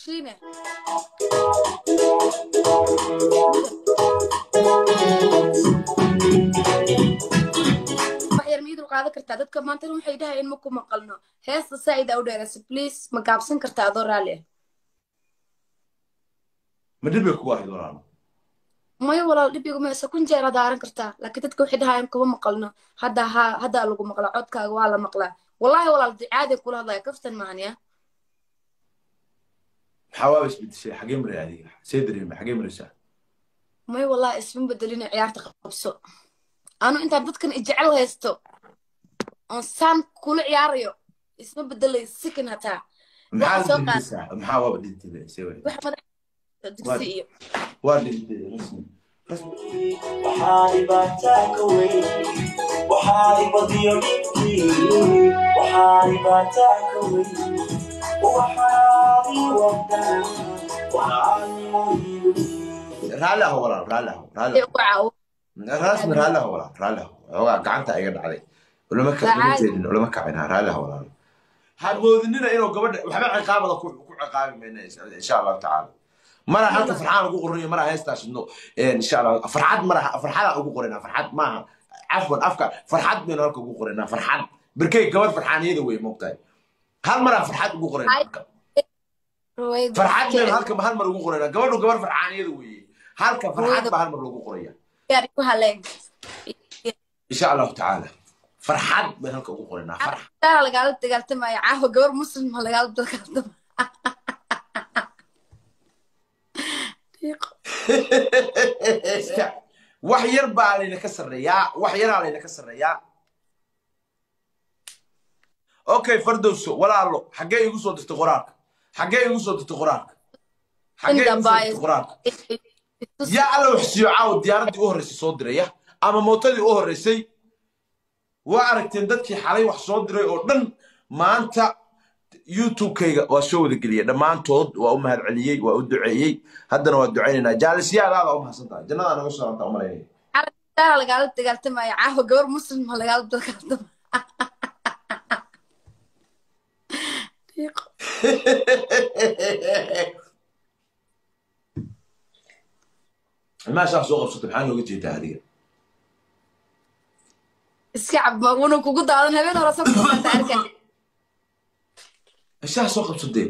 Shiine wax yar miyid qaadan kartaa? Dadka maanta waxay dhahay in ma ku maqalno heesta saa'id u dheeraysa. Please, ma gaabsan kartaa adoo raalli ah? Ma dhib bay kugu ahayd, walaalo? Maya walaal, dhib iguma hayso. Kun jeer aad aaran kartaa, laakiin dadka waxay dhahayaan kuma maqalno. Hadda haa, haddaa lagu maqlaa, codkaaga waa la maqlaa. Wallahi walaal, caadi kula hadlaya, kaftan maahan ya. Maxaa waaba isbedeshay? Xagee maray adiga? See dareemay? Xagee maraysaa? Maya wallahi, isma bedelina. Ciyaarta qabso. Anu intaan dadkan ijecel haysto oon saan kula ciyaarayo, isma bedelay sikin hataa. Maxaa la dhintaysaa? Maxaa waaba dhintay? See way wax madax dugsi iyo waa dhintay rasmi rasmi. Waxaa dhibaataa ka weyn, waxaa dhibadiyo dhibkii, waxaa dhibaataa ka weyn, waxaa iwadaa waxaanimo igu. Raalli aho walaal, raalli aho, raalli aho. Rasmi, raalli aho walaal, raalli aho. Xoogaa gacanta iga dhacday, ulama lama jeedin, ulama kacin. Raalli aho walaal. Ha moodinina inuu gabadha waxba ciqaabada ku ciqaabi mayna, insha Allahu tacaala. Mara halka farxaan ugu qoranayo, mara heestaa shidno, insha Allah. Farxad mara farxada ugu qoranaa, farxad maaha, cafwan, afka farxad baynu halka ugu qoranaa. Farxad berkey gabar farxaaniyada wey, moogtahay? Hal maraa farxad ugu qoranaa halka. Farxad baynu halka hal mar ugu qoranaa. Gabadhu gabar farxaaniyada weeye, halka farxad baa hal mar loogu qoraya, insha Allahu tacaala. Farxad baynu halka ugu qoranaa, farx. Lagaala dagaaltamaya caawa, gabar muslima lagaala dagaaltamaya. Wax yar baa layna ka sarreeyaa, wax yaraa layna ka sarreeyaa. Okay, Fardowso walaalo, xaggee igu soo dirtay qoraalka? Xaggee igu soo dirtay qoraalka? Xaggee igu soo dirtay qoraalka? Yaa Alla wax siiyo, caawa diyaaraddii u horreysay soo diraya ama mootadii u horreysay. Waa aragteen dadkii xalay wax soo diray oo dhan maanta YouTube-kayga waa soo wada geliyey dhammaantood. Waa u mahad celiyey, waa u duceeyey, haddana waa ducaynaynaa. Jaalisiyaadaada u mahadsan tahay, jannadaa naga soo rantaa umalaynaya. Lagaala dagaaltamaya caawa, gabar muslima lagaala dagaaltamaya. Maashaa soo qabsata, maxaa nooga jeedaa adiga? Iska cab, una kugu daadan habeen hore soo arkay. Meeshaa soo qabsatee.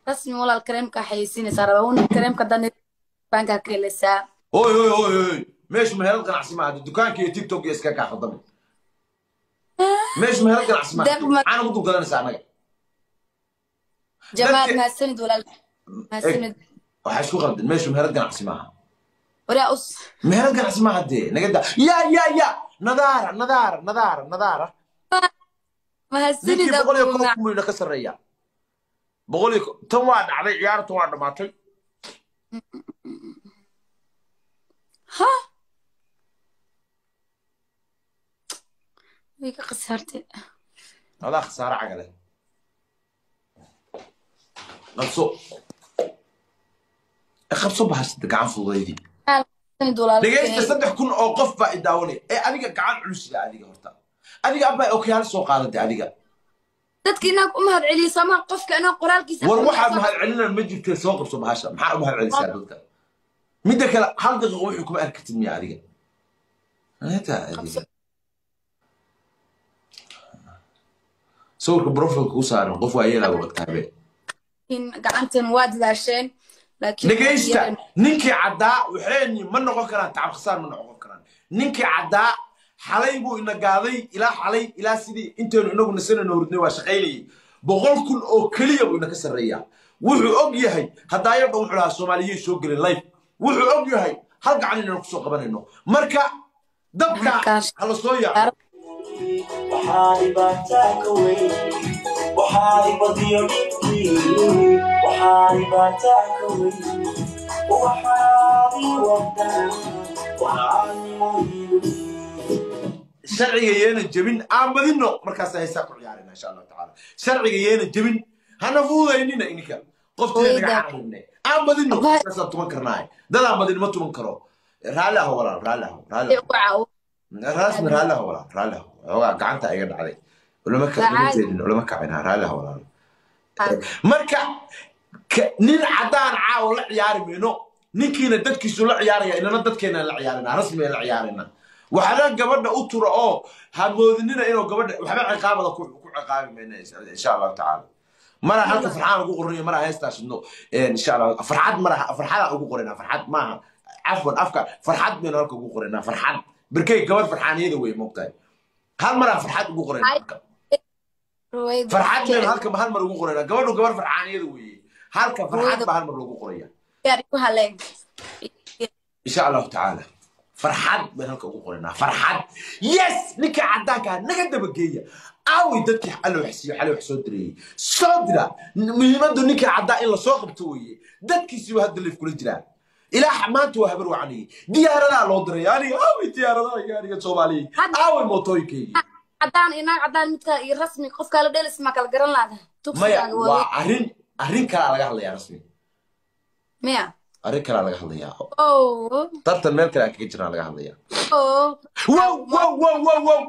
Rasmi walaal, kareemka xayeysiinaysaa rabaa una kareemka dan bankaa ka helaysaa. Hoy hoy hoy hoy, meeshu meherad ganacsi maaha. Dukaanka iyo TikTok iyo iska kaa khaldamay. Meeshu meherad ganacsi maaha. Maxaa nagu dul gadanaysaa annaga? Jamaal, mahadsanid walaal, mahadsanid. Waxaa isku qaldan, meeshu meherad ganacsi maaha. Waraa us. Meherad ganacsi maaha dee, naga daa. Ya ya ya, nadaara nadaara nadaara nadaara. Mahadsanid. Ninkii 101 buu ina ka sarreeyaa. Boqol iyo tan waa dhacday, ciyaartan waa dhamaatay. Ha, way ka khasaartay. Adaa khasaare cagale. Qabso, qabso bahashada, gacan fududaydii. Dhegaysta, 3000 oo qof baa i daawanaya ee adiga gacan culusida. Adiga horta, adiga abbaa okyaalo soo qaadatay adiga. Dadka inaan u mahad celiyo sooma qofka inaan qoraalkiisa. War waxaad mahad celinaan ma jirtee, soo qabso bahasha. Maxaa u mahad celisaa dadka? Midda kale, hal daqiiqo wuxuu kuma arki kartid miya adiga? Adiga sawirka profilka ku saaran qof waa yeelaa wagtaabe. Gacantan waa dadaasheen, laakiin dhegaysta, ninkii caddaa waxayni ma noqon karaan tacab khasaar, ma noqon karaan. Ninkii caddaa xalay buu ina gaaday, ilaa xalay ilaa sidii intaynu inagu nasanayno hurdnay waa shaqaynayay. 100,000 oo keliya buu ina ka sarreeyaa. Wuxuu og yahay haddaayo dhan wuxuu lahaa Soomaaliyay soo gelin life. Wuxuu og yahay hal gacan inaynu kusoo qabanayno. Marka dabka hala soo yaaco. Waxaa dhibaataa ka weyn, waxaa dhibadiyo dhibkii, waxaa dhibaataa ka weyn, waxaa iwadaa waxaanimo igu. Sharciga yeena jebin, aan badino, markaas heesaa ku ciyaarina, insha Allahu tacaala. Sharciga yeena jebin, hana fududaynina ininka qoftii naga cararine. Aan badino, markaasaan tuman karnaaye. Dad aan badin ma tuman karo. Raalli aho walaal, raalli aho, raalli aho. Rasmi, raalli aho walaal, raalli aho. Xoogaa gacanta iga dhacday, ulama jeedin, ulama kacin. Raalli aho walaal. Marka nin cadaan caawa la ciyaari mayno, ninkiina dadkiisu la ciyaaraya, inana dadkeena la ciyaarina, rasmiga la ciyaarina. Waxna gabadha u tura oo ha moodinina inuu gabadha waxba ciqaabada ku ciqaabi mayno insha Allahu tacaala. Mara halka farxaan ugu qoranayo, mara heestaa shidno insha Allah. Farxad mara farxada ugu qoranaa, farxad maaha, cafwan, afka farxad baynu halka ugu qoranaa. Farxad berkey gabadh farxaaniyada wey moogtahay. Hal maraa farxad ugu qoranaa halka, farxad baynu halka hal mar ugu qoranaa. Gabadhu gabar farxaaniyada weeye, halka farxad baa hal mar loogu qoraya insha Allahu tacaala. Farxad baynu halka ugu qoranaa, farxad. Yes, ninka caddaanka naga dabageeya. Aaway dadkii xalay wax siiyo, xalay wax soo direeyey, soo dira. Muhiimaddu ninka caddaa in lasoo qabto weeye. Dadkiisiiba hadda liif kula jiraa ilaa maanta waa habar wacanayay. Diyaaradaha loo diray aniga, aaway diyaaradaha aniga Soomaaliya, aaway mootooyinkaygii cadaan inaag cadaan midka iyo rasmi qofka la dheelis ma kala garan laada. Maya, waa arrin kalaa laga hadlayaa rasmi. Miya arrin kalaa laga hadlayaa, tartan meel kale aan kaga jirnaa laga hadlayaa. Wow wow wow wow wow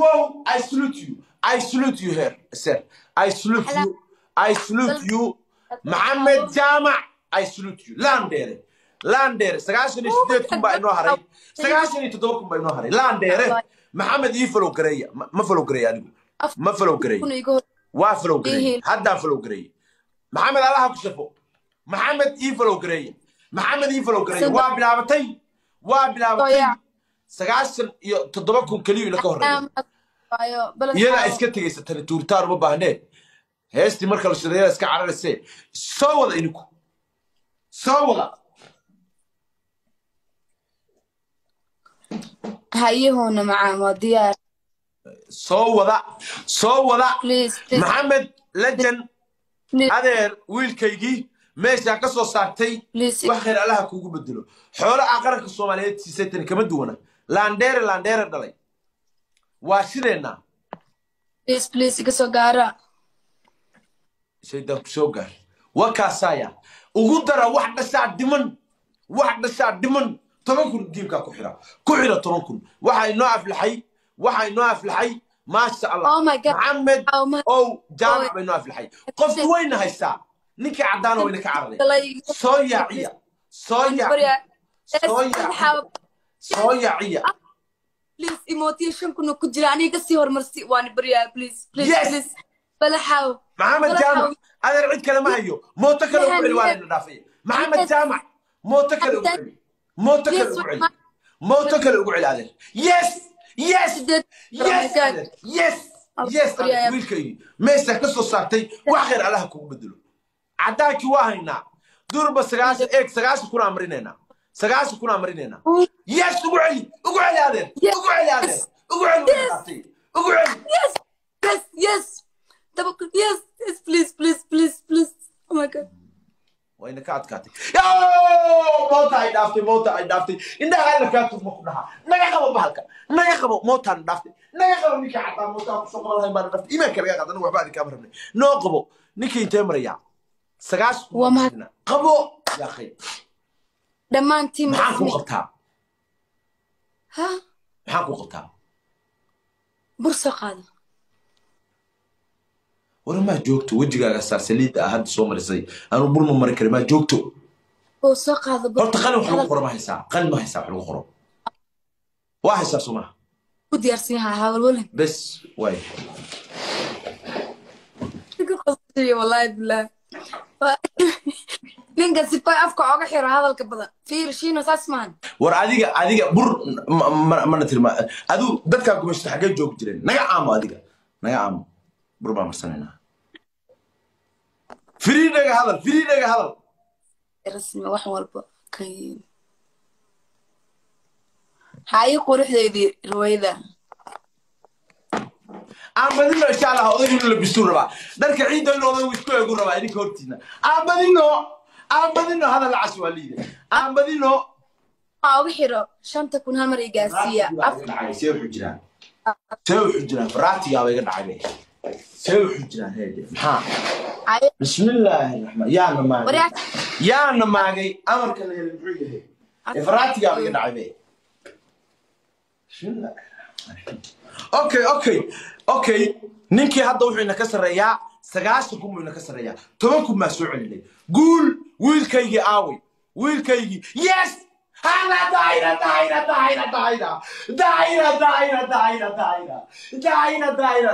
wow, I salute you, I salute you here sir, I salute you, I salute you Maxamed Jaamac, I salute you. Laandheere, laandheere, 98,000 baa inoo haray, 97,000 baa inoo haray. Laandheere Maxamed ii follow gareeya. Ma follow gareeya anigu, ma follow gareeya, waa follow gareeya, haddaan follow gareeya. Maxamed allaha ku shafo. Maxamed ii follow gareeya, Maxamed ii follow gareeya. Waa bilaabatay, waa bilaabatay. 97,000 keliyu ina ka horreeya. Iyadaa iska tegaysa tani, tuuritaan uma baahnee. Heestii marka la shidayaa iska cararaysee. Soo wada ininku, soo wada. Hayahoona macaan waa diyaar. Soo wada, soo wada. Maxamed Legend, adeer wiilkaygii meeshaa ka soo saartay, wax khayr allaha kuugu bedelo. Xoolo aa qaranka Soomaaliyeed siisay tani kama duwana. Laandheere, laandheere dhalay waa sideenna. Iga soo gaara. Shaydaan ku soo gaar. Wakaasaya ugu dara. Wax dhashaa dhiman, wax dhashaa dhiman. 10,000 giimkaa ku xira, ku xira 10,000. Waxaa inoo aflaxay, waxaa inoo aflaxay, maasha Allah, Maxamed ow Jaamac baa inoo aflaxay. Qofku wayna haystaa, ninkii caddaana wayna ka cararay. Soo yaaciya, soo yaaciya, soo yaaciya, soo yaaciya. Please, emotion kuna ku jira aniga kasii horumarsi, waan baryaa, please please please. Balaxaw Maxamed Jaamac, adeer cid kale ma hayo, mooto kale ugu celi, waa layna dhaafay. Maxamed Jaamac, mooto kale ugu celi, mooto kale ugu celi, mooto kale ugu celi adeer. Yes yes yes adeer, yes yes adeer. Wiilkaygii meesha ka soo saartay, wax khayr allaha kugu bedelo. Caddaankii waa haynaa durba. 90 eeg, 90,000 aan marinaynaa, 90,000 aan marinaynaa. Yes, ugu celi, ugu celi adeer, ugu celi adeer, ugu celi, wayna dhaaftay, ugu celi. Yes yes yes yes yes, please please please please, oh my God. Wayna ka adkaatay. Moota ay dhaaftay, moota ay dhaaftay. Indhaha alla kaa turma ku dhahaa. Naga qabo bahalka, naga qabo, mootaan dhaaftay, naga qabo. Ninka caddaa mootaa kusoo qaban lahayn baana dhaaftay. Iimaanka laga qaada, anigu waxba adin kaama rabnay. Noo qabo ninkii, intee marayaa? 90,000 qabo yaa akhi. Dhammaantiin Maxaan kuu qabtaa? Ha. Maxaan kuu qabtaa? Bur soo qaado. War maa joogto, wejigaaga saasaliidda ah hadda soo marisay, anuu bur ma mari kari. Maa joogto? Oo soo qaado bur. Horta qalin wax lagu qoro ma haysaa? Qalin ma haysaa wax lagu qoro? Waa haysaa soo maha? Ku diyaarsan yahay, hawalwalin. Bes waay. Wallahi billahi, ninka sifay afka oga xiro hadalka badan. Fiir shiino, saas maahan. War adiga bur mana tirma adu dadkaa gumaysto xaggee joogi jireen? Naga aamo, adiga naga aamo. Bur baa marsanaynaa. Firii dhaga hadal, firii dhaga hadal. Rasmi wax walba kan hayi quruxdeydii ruwayda. Aan badino insha Allah. Odaygu inuu labistuu rabaa dharka ciidda, inuu odaygu isku eegu rabaa idinka hortiina. Aan badino, aan badino. Hadal lacas waa liida. Aan badino. Uga xiro 5,000 hal mar i gaarsiiya. See wuxuu jiraan, see wuxuu jiraan, faraatigaaba iga dhacay. See wuxuu jiraan heede, maxaa? Bismillaahi raxmaan. Yaana maagay, yaana maagay, amarka la helay muxuu yahay? Faraatigaaba iga dhacay. Bismillah. Okay okay okay, ninkii hadda wuxuu ina ka sarreeyaa 90,000 buu ina ka sarreeyaa, 10,000 baa soo celinay. Guul wiilkaygii aaway, wiilkaygii yes. Hala daayira daayira daayira daayira daayira daayira daayira daayira daayira daayira.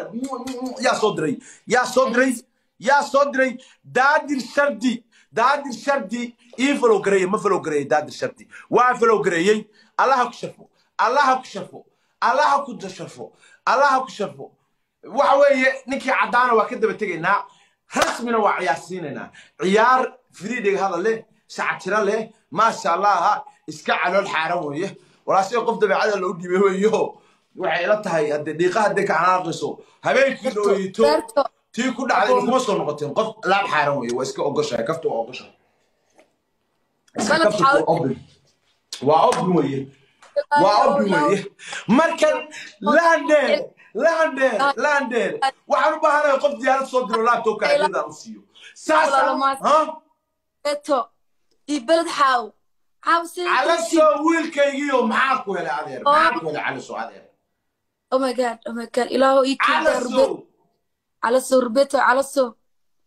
Yaa soo diray, yaa soo diray, yaa soo diray? Daadir Shardi, Daadir Shardi ii follow gareeye. Ma follow gareeyey Daadir Shardi? Waa follow gareeyey. Allaha ku sharfo, Allaha ku sharfo, Allaha ku sharfo, Allaha ku sharfo. Waxa weeye ninkii caddaana waa ka daba tegaynaa, rasmina waa ciyaarsiinaynaa. Ciyaar firiidhiga hadal leh, shactiro leh, maasha Allah, iska calool xaaran weeye. Walaashay qof dabeecada loo dhiibay weeyo. Waxay ila tahay haddee dhiiqa haddee ka xanaaqayso habeenkii dhooyito tii ku dhacday kuma soo noqoteen. Qof laab xaaran weeye, waa iska ogoshahay kafta, waa ogoshahay iska kafta, waa obin, waa obin weeye, waa obin weeye. Markan laandheer, laandheer, laandheer, waxaan u baahanahay qof diyaarad soo diro, laptopka hadiyadaan u siiyo saasa ha. Iyo Beled Xaaw Xaaw. Calaso wiilkaygiiyo, maxaa ku helay adeer? Maxaa ku helay Calaso adeer? Oh my God, oh my God, ilaahu ii keen. Calaso. Calaso, Rubeto Calaso.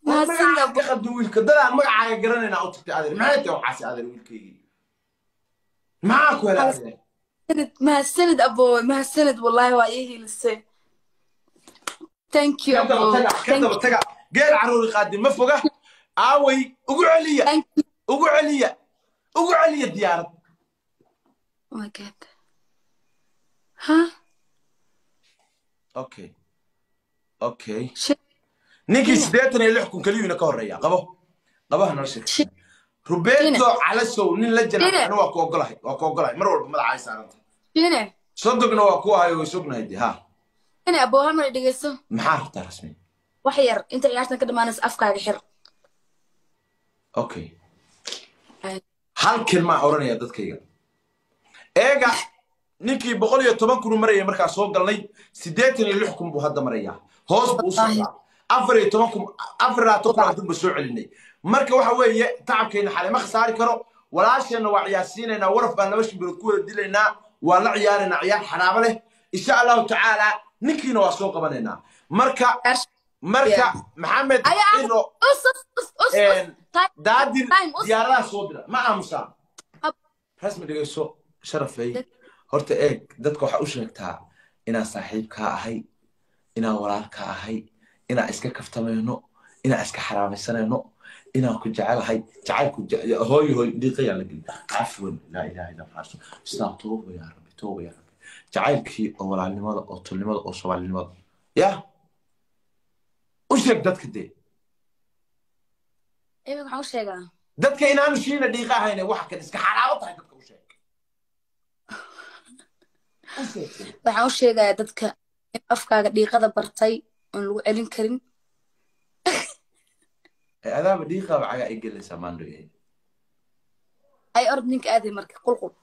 Mahadsanida ka qabdi wiilka, dadaan magacaaga garanaynaa u tagtay adeer. Maxay tahay waxaasi adeer? Wiilkaygii maxaa ku helay adeer? Mahadsanid aboowe, mahadsanid, wallahi waa ii hiilisay. Thank you. Ka daba taga, ka daba taga. Geel caruuri qaadi ma foga. Aaway, ugu celiya, ugu celiya, ugu celiya diyaarad. Oh my God, huh. Okay, ninkii 86,000 keliyuuna ka horreeya. Qabo, qabaha nala sheekay. Rubeto Calasow nin la jana waa ku ogolahay, waa ku ogolahay. Mar walba madaxa ay saaranta. Sodogna waa ku ahayo, way sognahay de ha. Shine aboo, hal mar dhegeyso. Maxaa rabtaa rasmi? Wax yar inta ciyaartan ka dhamaanaysa afkaaga xir. Okay, halkan maa oranaya dadkayga eega. Ninkii 110,000 marayay markaa soo galnay, 86,000 buu hadda marayaa, hoos buu u socdaa. 14,000, 24,000 adduun ba soo celinay. Marka waxa weeye tacabkeenna xalay ma khasaari karo. Walaasheenna waa ciyaarsiinaynaa, waraf baan laba shimbirood ku wada dilaynaa, waa la ciyaaraynaa ciyaar xanaabo leh insha Allahu tacaala. Ninkiina waa soo qabanaynaa. Marka Maxamed Ciro Daadir diyaaradaha soo dira ma aamusaa? Rasmi dhegeyso sharafey. Horta eeg, dadka waxaa u sheegtaa inaan saaxiibkaa ahay, inaan walaalkaa ahay, inaan iska kaftamayno, inaan iska xaraamaysanayno, inaan ku jecelahay jacaylku. Hooyo, hooy, dhiiqayaa la gelin. Cafwan, laa ilaha illa allah, islaam, tooba yaa Rabbi, tooba yaa Rabbi. Jacaylkii oo walaalnimada oo tolnimada oo soomaalinimada ya u sheeg dadka dee. Iminka waxaan u sheegaa dadka inaanu shiina dhiiqa ahayne, waxa kan iska xaraabo tahay. Dadka u sheeg, u sheeg. Waxaan u sheegayaa dadka in afkaaga dhiiqada bartay oon lagu celin karin. Adaaba dhiiqaaba cagaa ay gelaysaa maandho. Ay orod ninka aaday marka qulqul.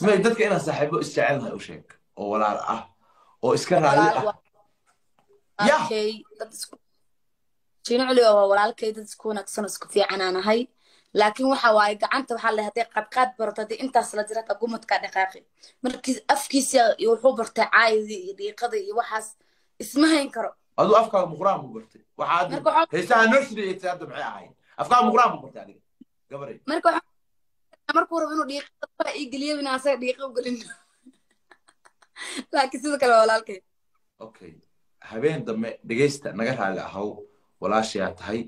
May, dadka inaan saaxiibo isjecelnahay u sheeg, oo walaal ah, oo iska raalli ah ya. Walaalkay dad isku Shiino Culi waa walaalkay, dad isku wanaagsan oo isku fiican aan ahay. Laakiin waxa waaye gacanta waxaa la hadday qadqaad barato, haddii intaas la jira gumadkaa dhaqaaqi. Markii afkiisa iyo wuxuu bartay caayidii iyo dhiiqadii iyo waxaas isma hayn karo. Aduu afkaaga muqraan buu bartay waxaa hadda. Marka waxaa heesaha nursery eegtay hadda maxay ahayd? Afkaaga muqraan buu bartay adiga gabaray. Marka waxaa markuu rabo inuu dhiiqada ii geliyo inaan asaga dhiiqa u gelin, laakiin sidoo kale waa walaalkay. Okay, habeen dambe dhegeysta, naga raali ahow, walaashayaa tahay.